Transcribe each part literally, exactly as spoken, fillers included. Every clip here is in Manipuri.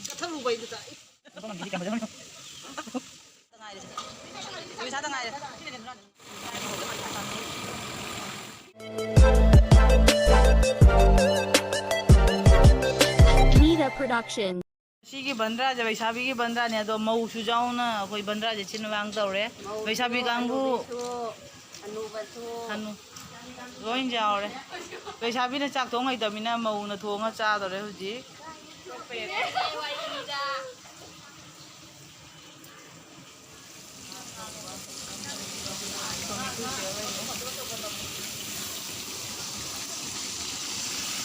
ꯆꯠꯊꯔꯨꯕꯩꯗꯨꯗ꯫ ꯉꯥꯏꯔꯦ꯫ ꯄꯩꯁꯥꯗ ꯉꯥꯏꯔꯦ꯫ Nida Production. ꯁꯤꯒꯤ ꯕꯟꯗ꯭ꯔꯥꯁꯦ ꯂꯩꯁꯥꯕꯤꯒꯤ ꯕꯟꯗ꯭ꯔꯥꯅꯦ, ꯑꯗꯣ ꯃꯧꯁꯨ ꯌꯥꯎꯅ ꯑꯩꯈꯣꯏ ꯕꯟꯗ꯭ꯔꯥꯁꯦ ꯁꯤꯟ ꯂꯥꯡ ꯇꯧꯔꯦ꯫ ꯂꯩꯁꯥꯕꯤ ꯀꯥꯡꯕꯨ ꯑꯅꯨꯕꯁꯨ꯫ ꯍꯅꯨ꯫ ꯂꯣꯏ ꯌꯥꯎꯔꯦ꯫ ꯂꯩꯁꯥꯕꯤꯅ ꯆꯥꯛ ꯊꯣꯡ ꯍꯩꯇꯕꯅꯤꯅ ꯃꯧꯅ ꯊꯣꯡꯉ ꯆꯥꯗꯣꯔꯦ ꯍꯧꯖꯤꯛ꯫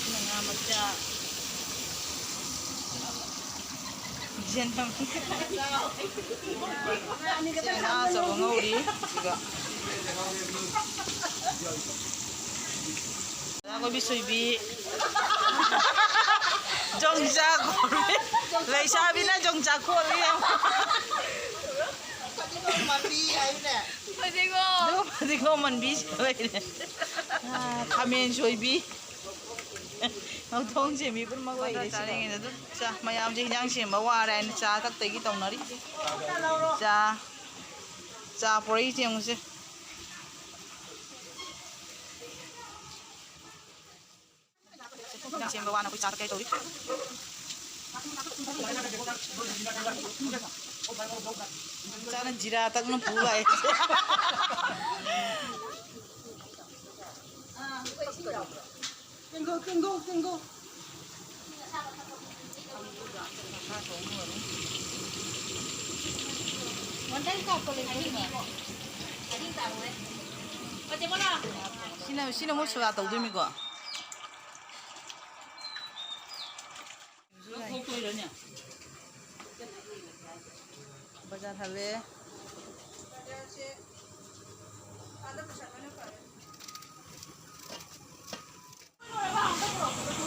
ꯁꯤꯅ ꯉꯥ ꯃꯆꯥ꯫ ꯌꯦꯟꯐꯝ꯫ ꯁꯤꯅ ꯉꯥ ꯑꯆꯧꯕ ꯉꯧꯔꯤ꯫ ꯑꯗꯨꯒ ꯑꯣꯖꯥ ꯀꯣꯏꯕꯤ ꯁꯣꯏꯕꯤ꯫ ꯌꯣꯡꯆꯥꯛ ꯈꯣꯠꯂꯤ꯫ ꯂꯩꯁꯥꯕꯤꯅ ꯌꯣꯡꯆꯥꯛ ꯈꯣꯠꯂꯤ꯫ ꯐꯗꯤꯒꯣꯝ꯫ ꯑꯗꯨꯒ ꯐꯗꯤꯒꯣꯝ ꯃꯟꯕꯤ ꯂꯩꯔꯦ꯫ ꯑꯥ, ꯈꯥꯃꯦꯟ ꯁꯣꯏꯕꯤ꯫ ꯉꯧꯊꯣꯡ ꯁꯦꯝꯕꯤ ꯄꯨꯝꯅꯃꯛ ꯂꯩꯔꯦ ꯁꯤꯗ꯫ ꯆꯥꯔꯤꯉꯩꯗ ꯑꯗꯨꯝ ꯆꯥ-, ꯃꯌꯥꯝꯁꯦ ꯍꯤꯟꯖꯥꯡ ꯁꯦꯝꯕ ꯋꯥꯔꯦ ꯍꯥꯏꯅ ꯆꯥ ꯊꯛꯇꯒꯤ ꯇꯧꯅꯔꯤ꯫ ꯆꯥ, ꯆꯥ ꯄꯣꯔꯛꯏꯁꯦ ꯌꯦꯡꯉꯨꯁꯦ꯫ ꯁꯦꯝꯕ ꯋꯥꯅ ꯑꯩꯈꯣꯏ ꯆꯥ ꯊꯛ ꯀꯩ ꯇꯧꯔꯤ꯫ ꯆꯥꯅ ꯖꯤꯔꯥ ꯇꯛꯅ ꯄꯨ ꯂꯥꯛꯑꯦ꯫ ꯀꯦꯡꯒꯨ, ꯀꯦꯡꯒꯨ, ꯀꯦꯡꯒꯨ꯫ ꯁꯤꯅ, ꯁꯤꯅ ꯃꯣꯏ ꯁꯣꯗꯥ ꯇꯧꯗꯣꯏꯅꯤꯀꯣ꯫ ꯕꯖꯥꯔ ꯍꯜꯂꯦ꯫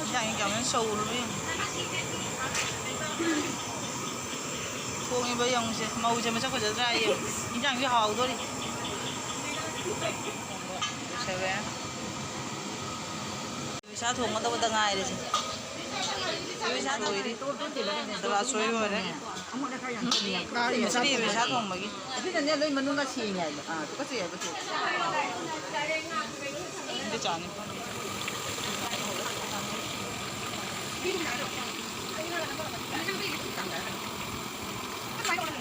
ꯏꯟꯖꯥꯡꯁꯦ ꯀꯃꯥꯏꯅ ꯁꯧꯔꯨꯅꯣ ꯌꯦꯡꯉꯨ꯫ ꯊꯣꯡꯉꯤꯕ ꯌꯦꯡꯉꯨꯁꯦ, ꯃꯧꯁꯦ ꯃꯁꯛ ꯐꯖꯗ꯭ꯔꯥ ꯌꯦꯡꯉꯨ꯫ ꯏꯟꯖꯥꯡꯁꯦ ꯍꯥꯎꯗꯣꯔꯤ꯫ ꯂꯣꯏꯁꯜꯂꯦ꯫ ꯏꯁꯥ ꯊꯣꯡꯒꯗꯧꯕꯗ ꯉꯥꯏꯔꯦꯁꯦ꯫ ꯂꯣꯏꯔꯦ꯫ ꯆꯔꯥ ꯁꯣꯏ ꯂꯣꯏꯔꯦ꯫ ꯉꯁꯤꯗꯤ ꯁꯥ ꯊꯣꯡꯕꯒꯤ꯫ ꯑꯁꯤꯅꯅꯦ ꯂꯣꯏ ꯃꯅꯨꯡꯒ ꯁꯦꯡꯉꯦ ꯍꯥꯏꯕ꯫ ꯑꯥ, ꯇꯨꯀꯠꯆꯩ ꯍꯥꯏꯕ ꯁꯤ꯫ ꯑꯗꯨ ꯆꯥꯅꯤ꯫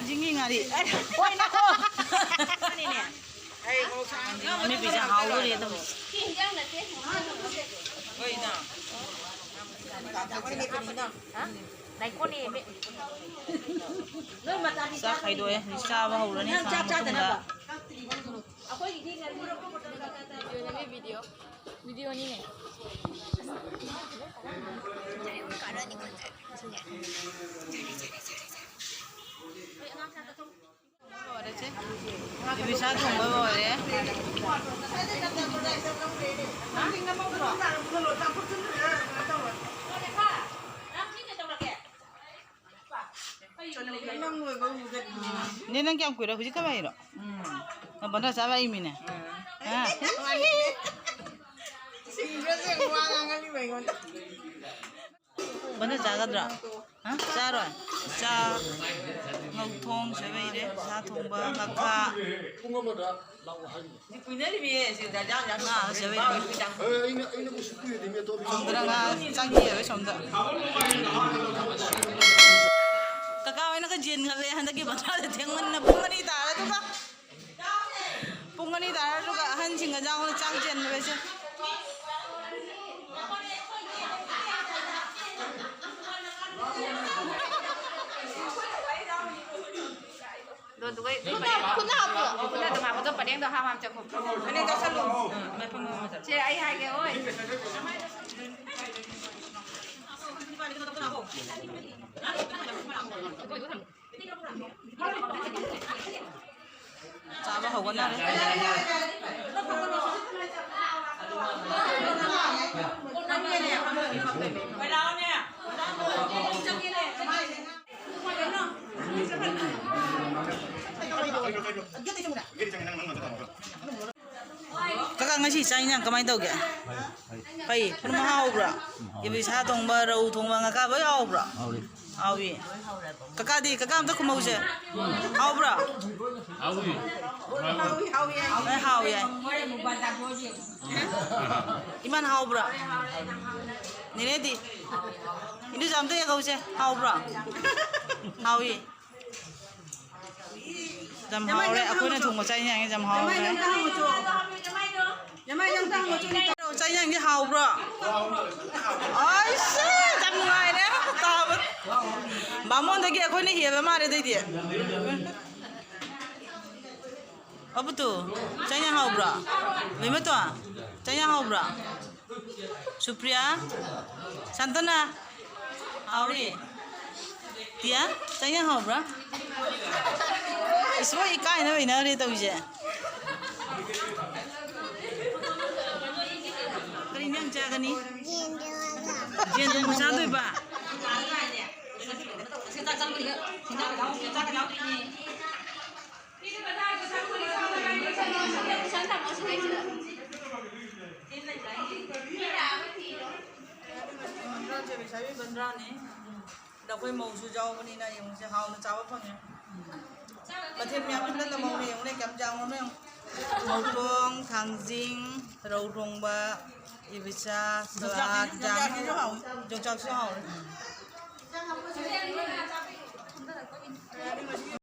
ꯖꯤꯡꯒꯤ ꯉꯥꯔꯤ꯫ ꯑꯣꯏ ꯅꯈꯣ꯫ ꯃꯤꯄꯤꯁꯦ ꯍꯥꯎꯗꯣꯔꯤ ꯑꯗꯨꯝ꯫ ꯆꯥꯛ ꯈꯥꯏꯗꯣꯛꯑꯦ꯫ ꯆꯥꯕ ꯍꯧꯔꯅꯤ꯫ ꯆꯥꯕ ꯃꯇꯨꯡꯗ꯫ ꯚꯤꯗꯤꯑꯣꯅꯤꯅꯦ꯫ ꯂꯣꯏꯔꯦ ꯆꯦ꯫ ꯏꯕꯤꯁꯥ ꯊꯣꯡꯕ ꯂꯣꯏꯔꯦ꯫ ꯅꯦ, ꯅꯪ ꯀꯌꯥꯝ ꯀꯨꯏꯔꯦ? ꯍꯧꯖꯤꯛ ꯈꯛ ꯂꯥꯛꯏꯔꯣ? ꯎꯝ꯫ ꯅꯪ ꯕꯟꯗ꯭ꯔꯥ ꯆꯥ ꯂꯥꯛꯏꯃꯤꯅꯦ? ꯎꯝ꯫ ꯍꯥ? ꯁꯤꯡꯕ꯭ꯔꯥ ꯁꯦ ꯋꯥ ꯉꯥꯡꯍꯜꯂꯤꯕ ꯑꯩꯉꯣꯟꯗ? ꯕꯟꯗ꯭ꯔꯥ ꯆꯥꯒꯗ꯭ꯔꯣ? ꯍꯥ? ꯆꯥꯔꯣꯏ? ꯆꯥ, ꯉꯧꯊꯣꯡ ꯁꯣꯏꯕ ꯍꯩꯔꯦ, ꯁꯥ ꯊꯣꯡꯕ, ꯉꯥꯈꯥ꯫ ꯄꯨꯡ ꯑꯃꯗ ꯂꯥꯛꯑꯣ ꯍꯥꯏꯔꯤꯕ꯫ ꯉꯥ ꯁꯣꯏꯕ ꯍꯩꯔꯦ꯫ ꯑꯦ, ꯑꯩꯅ, ꯑꯩꯅꯕꯨ ꯁꯨ ꯀꯨꯏꯔꯗꯤ ꯃꯤ ꯑꯇꯣꯞꯄ ꯁꯣꯝꯗꯅ ꯉꯥ ꯆꯥꯛ ꯌꯦꯔꯦ ꯁꯣꯝꯗ꯫ ꯀꯀꯥ ꯍꯣꯏꯅꯒ ꯖꯦꯟ ꯈꯜꯂꯦ ꯍꯟꯗꯛꯀꯤ ꯕꯟꯗ꯭ꯔꯥꯗ ꯊꯦꯡꯃꯟꯅ ꯄꯨꯡ ꯑꯅꯤ ꯇꯥꯔꯦ ꯑꯗꯨꯒ꯫ ꯄꯨꯡ ꯑꯅꯤ ꯇꯥꯔꯗꯨꯒ ꯑꯍꯟꯁꯤꯡꯒ ꯌꯥꯎꯅ ꯆꯥꯛ ꯆꯦꯟꯕꯁꯦ꯫ ꯑꯗꯣ ꯑꯗꯨꯒ ꯈꯨꯠꯅ ꯍꯥꯞꯄꯣ꯫ ꯈꯨꯠꯅ ꯑꯗꯨꯝ ꯍꯥꯞꯄꯣ꯫ ꯑꯗꯣ ꯄꯔꯦꯡꯗꯣ ꯍꯥꯞ ꯍꯥꯞ ꯆꯠꯈꯣ꯫ ꯐꯅꯦꯛ ꯆꯥꯁꯜꯂꯣ꯫ ꯎꯝ, ꯃꯐꯝ ꯑꯃ ꯆꯠꯂꯣ꯫ ꯁꯦ, ꯑꯩ ꯍꯥꯏꯒꯦ, ꯑꯣꯏ꯫ ꯆꯥꯕ ꯍꯧꯒꯠꯅꯔꯦ꯫ ꯀꯀꯥ, ꯉꯁꯤ ꯆꯥꯛ ꯏꯟꯖꯥꯡ ꯀꯃꯥꯏꯅ ꯇꯧꯒꯦ? ꯐꯩ꯫ ꯄꯨꯝꯅꯃꯛ ꯍꯥꯎꯕ꯭ꯔꯣ? ꯏꯕꯤ ꯁꯥ ꯊꯣꯡꯕ, ꯔꯧ ꯊꯣꯡꯕ, ꯉꯥꯀꯥꯕ ꯂꯣꯏ ꯍꯥꯎꯕ꯭ꯔꯣ? ꯍꯥꯎꯏ꯫ ꯀꯀꯥꯗꯤ, ꯀꯀꯥ ꯑꯝꯇ ꯈꯨꯝꯃꯧꯁꯦ꯫ ꯍꯥꯎꯕ꯭ꯔꯣ? ꯍꯥꯎꯏ꯫ ꯍꯥꯎꯏ, ꯍꯥꯎꯏ꯫ ꯂꯣꯏ ꯍꯥꯎꯏ ꯍꯥꯏ꯫ ꯏꯃꯥꯅ ꯍꯥꯎꯕ꯭ꯔꯣ? ꯅꯦꯅꯦꯗꯤ? ꯏꯟꯗꯨꯁꯨ ꯑꯝꯇ ꯌꯦꯡꯍꯧꯁꯦ꯫ ꯍꯥꯎꯕ꯭ꯔꯣ? ꯍꯥꯎꯏ꯫ ꯌꯥꯝ ꯍꯥꯎꯔꯦ꯫ ꯑꯩꯈꯣꯏꯅ ꯊꯣꯡꯕ ꯆꯥꯛ ꯏꯟꯁꯥꯡꯁꯦ ꯌꯥꯝ ꯍꯥꯎꯔꯦ꯫ ꯆꯥꯛ ꯏꯟꯁꯥꯡꯗꯤ ꯍꯥꯎꯕ꯭ꯔꯣ? ꯑꯩꯁ, ꯌꯥꯝ ꯅꯨꯡꯉꯥꯏꯔꯦ ꯇꯥꯕ꯫ ꯕꯥꯃꯣꯟꯗꯒꯤ ꯑꯩꯈꯣꯏꯅ ꯍꯦꯜꯂ ꯃꯥꯜꯂꯦ ꯑꯗꯩꯗꯤ꯫ ꯑꯕꯨꯇꯨ, ꯆꯥꯛ ꯏꯟꯁꯥꯡ ꯍꯥꯎꯕ꯭ꯔꯣ? ꯂꯩꯃꯇꯣꯟ, ꯆꯥꯛ ꯏꯟꯁꯥꯡ ꯍꯥꯎꯕ꯭ꯔꯣ? ꯁꯨꯄ꯭ꯔꯤꯌꯥ, ꯁꯟꯇꯅꯥ, ꯍꯥꯎꯔꯤ꯫ ꯇꯤꯌꯥ, ꯆꯥꯛ ꯏꯟꯁꯥꯡ ꯍꯥꯎꯕ꯭ꯔꯥ? ꯏꯁ, ꯃꯣꯏ ꯏꯀꯥꯏꯅ ꯂꯩꯅꯈ꯭ꯔꯦ ꯇꯧꯔꯤꯁꯦ꯫ ꯀꯔꯤ ꯏꯟꯁꯥꯡ ꯆꯥꯒꯅꯤ? ꯌꯦꯟ ꯊꯣꯡꯕ ꯆꯥꯗꯣꯏꯕ? ꯕꯟꯗ꯭ꯔꯥꯁꯦ ꯂꯩꯁꯥꯕꯤ ꯕꯟꯗ꯭ꯔꯥꯅꯦ꯫ ꯑꯗ ꯑꯩꯈꯣꯏ ꯃꯧꯁꯨ ꯌꯥꯎꯕꯅꯤꯅ ꯌꯦꯡꯉꯨꯁꯦ, ꯍꯥꯎꯅ ꯆꯥꯕ ꯐꯪꯉꯦ꯫ ꯃꯊꯦꯜ ꯃꯌꯥꯝ ꯈꯨꯟꯒꯠꯂꯝꯃꯧꯅꯦ, ꯌꯦꯡꯉꯨꯅꯦ ꯀꯌꯥꯝ ꯌꯥꯝꯃꯝꯃꯦ ꯌꯦꯡꯉꯨ꯫ ꯃꯧꯇꯣꯡ, ꯊꯥꯡꯖꯤꯡ, ꯔꯧ ꯊꯣꯡꯕ, ꯏꯕꯤꯆꯥ, ꯌꯣꯡꯆꯥꯛꯁꯤꯁꯨ ꯁꯂꯥꯠ, ꯌꯣꯡꯆꯥꯛꯁꯤꯁꯨ ꯍꯥꯎꯋꯤ꯫ ꯌꯣꯡꯆꯥꯛꯁꯨ ꯍꯥꯎꯋꯤ꯫